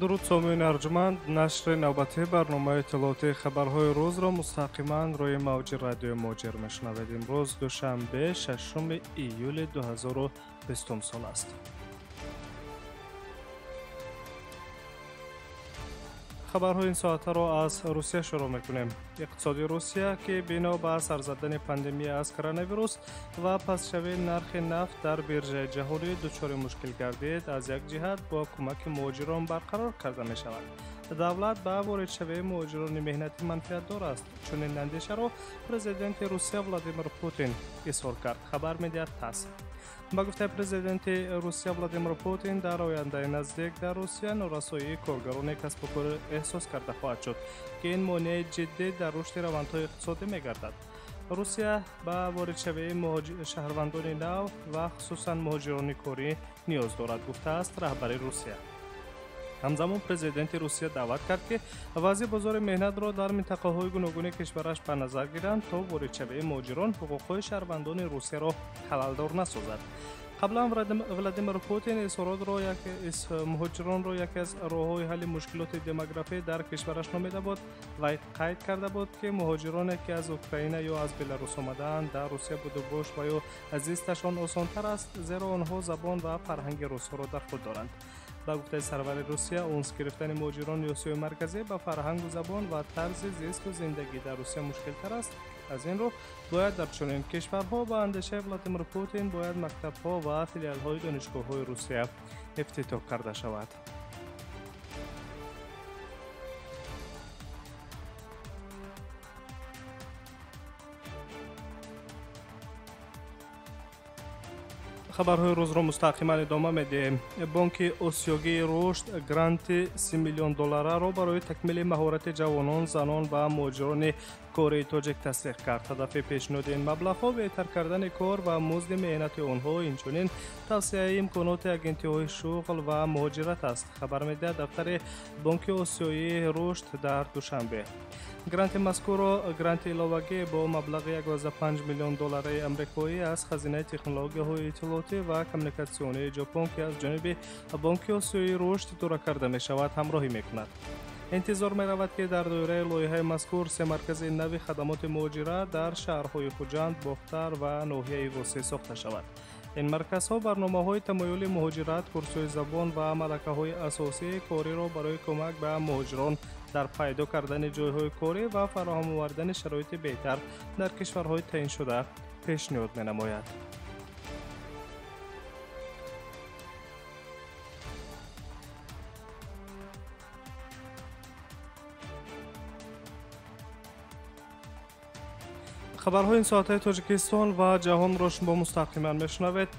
Дуруд сомиёни арҷуманд, нашри навбатии барномаи иттилоотии хабарҳои рӯзро мустақиман рӯи мавҷи радиои Муҳоҷир мешунавед. Имрӯз душанбе, 6 июли 2020 сол аст. Хабарҳои ин соатаро аз Русия шурӯъ мекунем. Иқтисоди Русия, ки бино ба сар задани пандемия аз коронавирус ва пастшавии нархи нафт дар биржаи ҷаҳонӣ дучори мушкил гардид, аз як ҷиҳат бо кӯмаки муҳоҷирон барқарор карда мешавад. Давлат ба воридшавии муҳоҷирони меҳнатӣ манфиатдор аст. Чунин андешаро президенти Русия Владимир Путин изҳор кард, хабар медиҳад ТАСС. Ба гуфтаи президенти Русия Владимир Путин, дар ояндаи наздик дар Русия норасоии коргарони касбу кор эҳсос карда хоҳад шуд, ки ин монеаи ҷиддӣ дар рушди равандҳои иқтисодӣ мегардад. Русия ба воридшавии шаҳрвандони нав ва хусусан муҳоҷирони корӣ ниёз дорад, гуфтааст раҳбари Русия. Ҳамзамон президенти Русия даъват кард, ки вазъи бозори меҳнатро дар минтақаҳои гуногуни кишвараш ба назар гиранд, то воридшавии муҳоҷирон ҳуқуқҳои шаҳрвандони Русияро халалдор насозад. Қаблан Владимир Путин изҳоротро муҳоҷиронро яке аз роҳҳои ҳалли мушкилоти демографӣ дар кишвараш номида буд ва қайд карда буд, ки муҳоҷироне, ки аз Украина ё аз Беларус омадаанд, дар Русия будубош ва ё зисташон осонтар аст, зеро онҳо забон ва фарҳанги русҳоро дар худ доранд. Ба гуфтаи сарвари Русия, унс гирифтани муҳоҷирони Осиёи Марказӣ ба фарҳангу забон ва тарзи зисту зиндагӣ дар Русия мушкилтар аст. Аз ин рӯ бояд дар чунин кишварҳо, ба андешаи Владимир Путин, бояд мактабҳо ва филиалҳои донишгоҳҳои Русия ифтитоҳ карда шавад. Хабарҳои рӯзро мустақиман идома медиҳем. Бонки Осиёгии рушд гранти 30 миллион доллараро барои такмили маҳорати ҷавонон, занон ва муҳоҷирони кории тоҷик тасдиқ кард. Ҳадафи пешниҳоди ин маблағҳо беҳтар кардани кор ва музди меҳнати онҳо, инчунин тавсияи имконоти агентиҳои шуғл ва муҳоҷират аст, хабар медиҳад дафтари Бонки Осиёии рушд дар Душанбе. Гранти мазкурро гранти иловагӣ бо маблағи 1,5 миллион доллараи амрикоӣ аз хазинаи технологияҳои иттилоотӣ ва коммуникатсионии Ҷопон, ки аз ҷониби Бонки Осиёии рушд идора карда мешавад, ҳамроҳӣ мекунад. Интизор меравад, ки дар доираи лоиҳаи мазкур се маркази нави хадамоти муҳоҷират дар шаҳрҳои Хуҷанд, Бохтар ва ноҳияи Восеъ сохта шавад. Ин марказҳо барномаҳои тамоюли муҳоҷират, курсҳои забон ва малакаҳои асосии кориро барои кӯмак ба муҳоҷирон дар пайдо кардани ҷойҳои корӣ ва фароҳам овардани шароити беҳтар дар кишварҳои таъиншуда пешниҳод менамояд. Хабарҳои ин соатаи Тоҷикистон ва ҷаҳонро шумо мустақиман мешунавед.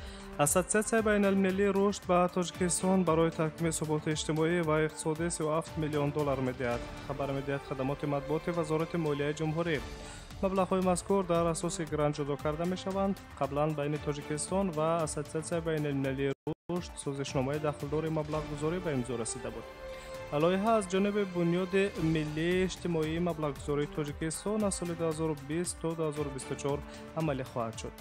Ассотсиатсияи байналмилалии рушд ба Тоҷикистон барои таҳкими суботи иҷтимоӣ ва иқтисодӣ 37 миллион доллар медиҳад, хабар медиҳад хадамоти матбуоти Вазорати молияи ҷумҳурӣ. Маблағҳои мазкур дар асоси грант ҷудо карда мешаванд. Қаблан байни Тоҷикистон ва Ассотсиатсияи байналмилалии рушд созишномаи дахлдори маблағгузорӣ ба имзо расида буд. Лоиҳа аз ҷониби Бунёди миллии иҷтимоии маблағгузории Тоҷикистон аз соли 2020 то 2024 амалӣ хоҳад шуд.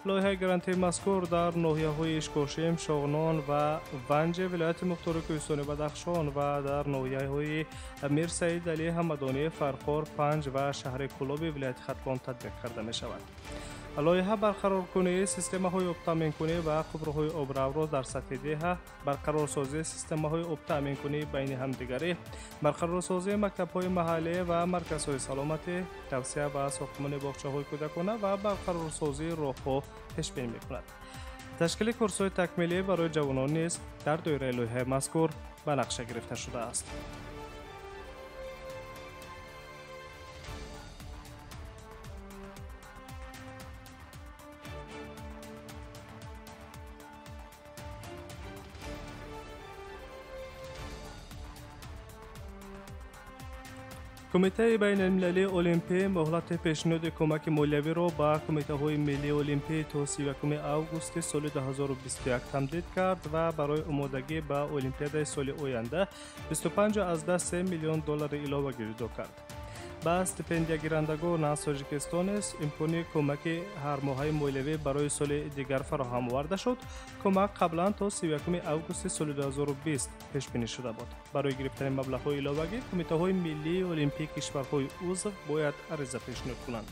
Лоиҳаи грантии мазкур дар ноҳияҳои Ишкошим, Шоғнон ва Ванҷи вилояти мухтори Кӯҳистони Бадахшон ва дар ноҳияҳои Мирсаид Алӣ Ҳамадонӣ, Фархор, Панҷ ва шаҳри Кӯлоби вилояти Хатлон татбиқ карда мешавад. Лоиҳа барқароркунии системаҳои обтаъминкунӣ ва қубурҳои обравро дар сатҳи деҳа, барқарорсозии системаҳои обтаъминкунӣ байни ҳамдигарӣ, барқарорсозии мактабҳои маҳаллӣ ва марказҳои саломатӣ, тавсия ба сохтмони боғчаҳои кӯдакона ва барқарорсозии роҳҳо пешбинӣ мекунад. Ташкили курсҳои такмилӣ барои ҷавонон низ дар доираи лоиҳаи мазкур ба нақша гирифта шудааст. Кумитаи байналмилалии олимпӣ муҳлати пешниҳоди кӯмаки молиявиро ба кумитаҳои миллии олимпӣ то 31 августи соли 2021 тамдид кард ва барои омодагӣ ба олимпиадаи соли оянда 25,3 миллион доллари иловагӣ ҷудо кард. Ба стипендиягирандагон аз Тоҷикистон низ имкони кӯмаки ҳармоҳаи молиявӣ барои соли дигар фароҳам оварда шуд. Кӯмак қаблан то 31 августи соли 2020 пешбинӣ шуда буд. Барои гирифтани маблағҳои иловагӣ кумитаҳои миллии олимпии кишварҳои узв бояд ариза пешниҳод кунанд.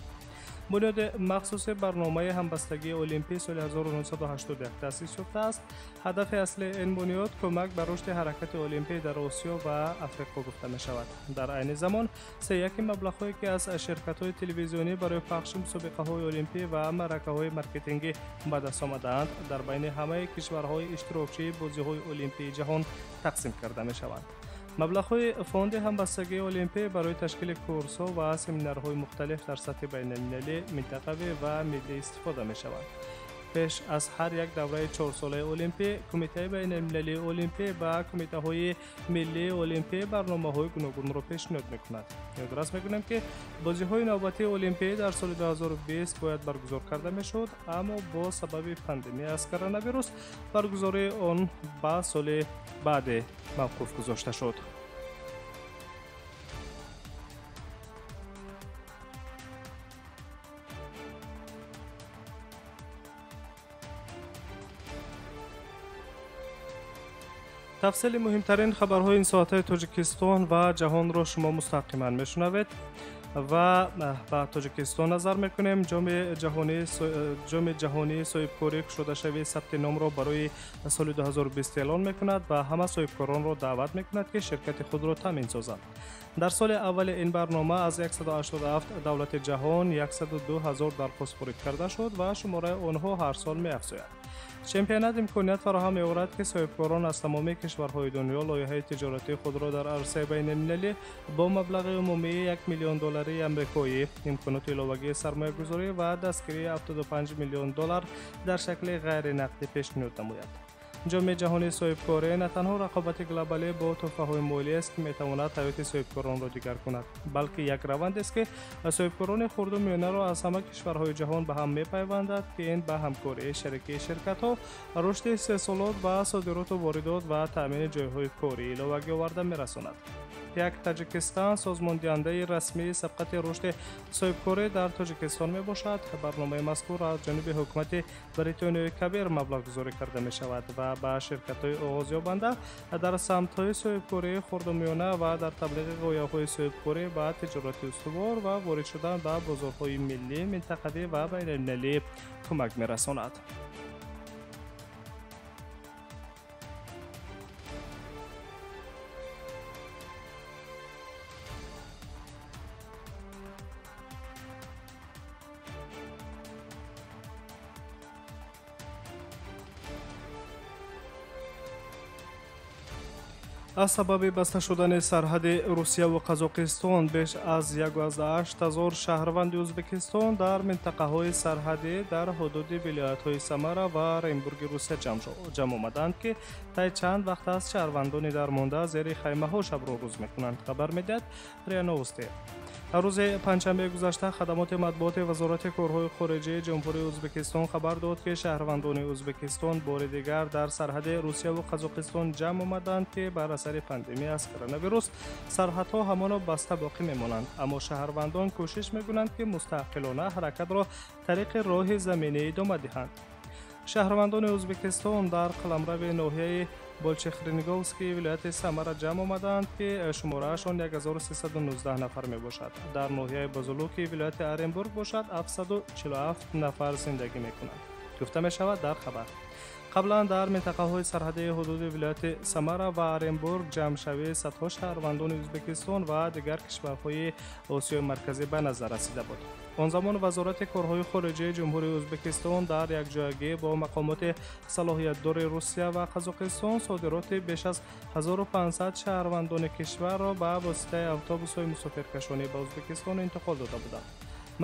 Бунёди махсуси барномаи ҳамбастагии олимпӣ соли 1981 таъсис ёфтааст. Ҳадафи аслии ин бунёд кӯмак ба рушди ҳаракати олимпӣ дар Осиё ва Африқо гуфта мешавад. Дар айни замон сеяки маблағҳое ки аз ширкатҳои телевизионӣ барои пахши мусобиқаҳои олимпӣ ва маъракаҳои маркетингӣ ба даст омадаанд, дар байни ҳамаи кишварҳои иштирокчии бозиҳои олимпии ҷаҳон тақсим карда мешаванд. Маблағҳои фонди ҳамбастагии олимпӣ барои ташкили курсҳо ва семинарҳои мухталиф дар сатҳи байналмилалӣ, минтақавӣ ва миллӣ истифода мешаванд. Пеш аз ҳар як давраи чорсолаи олимпӣ Кумитаи байналмилалии олимпӣ ба кумитаҳои миллии олимпӣ барномаҳои гуногунро пешниҳод мекунад. Ёдрас мекунем, ки бозиҳои навбатии олимпӣ дар соли 2020 бояд баргузор карда мешуд, аммо бо сабаби пандемия аз коронавирус баргузории он ба соли баъде мавқуф гузошта шуд. Тафсили муҳимтарин хабарҳои ин соатаи Тоҷикистон ва ҷаҳонро шумо мустақиман мешунавед ва ба Тоҷикистон назар мекунем. Ҷоми ҷаҳонии соҳибкорӣ кушодашавии сабти номро барои соли 2020 эълон мекунад ва ҳама соҳибкоронро даъват мекунад, ки ширкати худро таъмин созанд. Дар соли аввали ин барнома аз 187 давлати ҷаҳон 102 ҳазор дархост ворид карда шуд ва шумораи онҳо ҳар сол меафзояд. Чемпионат имконият фароҳам меорад, ки соҳибкорон аз тамоми кишварҳои дунё лоиҳаи тиҷоратии худро дар арсаи байналмилалӣ бо маблағи умумии 1 миллион доллари амрикоӣ, имконоти иловагии сармоягузорӣ ва дастгирии 75 миллион доллар дар шакли ғайринақдӣ пешниҳод намояд. Ҷоми ҷаҳонии соҳибкорӣ на танҳо рақобати глобалӣ бо тӯҳфаҳои молиест, ки метавонад ҳаёти соҳибкоронро дигар кунад, балки як равандест, ки соҳибкорони хурду миёнаро аз ҳама кишварҳои ҷаҳон ба ҳам мепайвандад, ки ин ба ҳамкории шарикии ширкатҳо, рушди истеҳсолот ва содироту воридот ва таъмини ҷойҳои корӣ иловагӣ оварда мерасонад. Як Таҷикистон созмондиҳандаи расмии сабқати рушди соҳибкорӣ дар Тоҷикистон мебошад. Барномаи мазкур аз ҷониби ҳукумати Бритониёи Кабир маблағгузорӣ карда мешавад ва ба ширкатҳои оғозёбанда дар самтҳои соҳибкории хурдумиёна ва дар таблиғи ғояҳои соҳибкорӣ ба тиҷорати устувор ва ворид шудан ба бозорҳои миллӣ, минтақавӣ ва байналмилалӣ кӯмак мерасонад. Аз сабаби баста шудани сарҳади Русия ва Қазоқистон беш аз 18 ҳазор шаҳрванди Ӯзбекистон дар минтақаҳои сарҳадӣ дар ҳудуди вилоятҳои Самара ва Оренбурги Русия ҷамъ омаданд, ки тай чанд вақт аст шаҳрвандони дармонда зери хаймаҳо шабро рӯз мекунанд, хабар медиҳад РИА Новости. Рӯзи панҷшанбеи гузашта хадамоти матбуоти Вазорати корҳои хориҷии Ҷумҳурии Ӯзбекистон хабар дод, ки шаҳрвандони Ӯзбекистон бори дигар дар сарҳади Русияву Қазоқистон ҷамъ омаданд, ки бар асари пандемия аз коронавирус сарҳадҳо ҳамоно баста боқӣ мемонанд, аммо шаҳрвандон кӯшиш мекунанд, ки мустақилона ҳаракатро тариқи роҳи заминӣ идома диҳанд. Шаҳрвандони Ӯзбекистон дар қаламрави ноҳияи Болчехринговский вилояти Самара ҷамъ омаданд, ки шумораашон 1319 нафар мебошад. Дар ноҳияи Бузулуки вилояти Оренбург бошад 747 нафар зиндагӣ мекунанд, гуфта мешавад дар хабар. Қаблан дар минтақаҳои сарҳадии ҳудуди вилояти Самара ва Оренбург ҷамъшавии садҳо шаҳрвандони Ӯзбекистон ва дигар кишварҳои Осиёи Марказӣ ба назар расида буд. Он замон Вазорати корҳои хориҷии Ҷумҳурии Ӯзбекистон дар якҷоягӣ бо мақомоти салоҳиятдори Русия ва Қазоқистон содироти беш аз 1500 шаҳрвандони кишварро ба воситаи автобусҳои мусофиркашонӣ ба Ӯзбекистон интиқол дода буданд.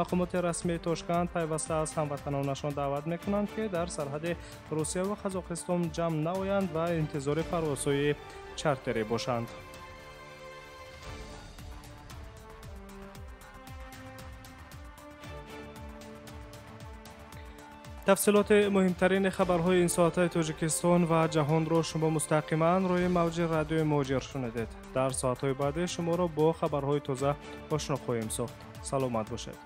Мақомоти расмии Тошканд пайваста аз ҳамватанонашон даъват мекунанд, ки дар сарҳади Русия ва Қазоқистон ҷамъ наоянд ва интизори парвозҳои чартерӣ бошанд. Тафсилоти муҳимтарини хабарҳои ин соатаи Тоҷикистон ва ҷаҳонро шумо мустақиман рӯи мавҷи радиои Муҳоҷир шунидед. Дар соатҳои баъдӣ шуморо бо хабарҳои тоза ошно хоҳем сохт. Саломат бошед.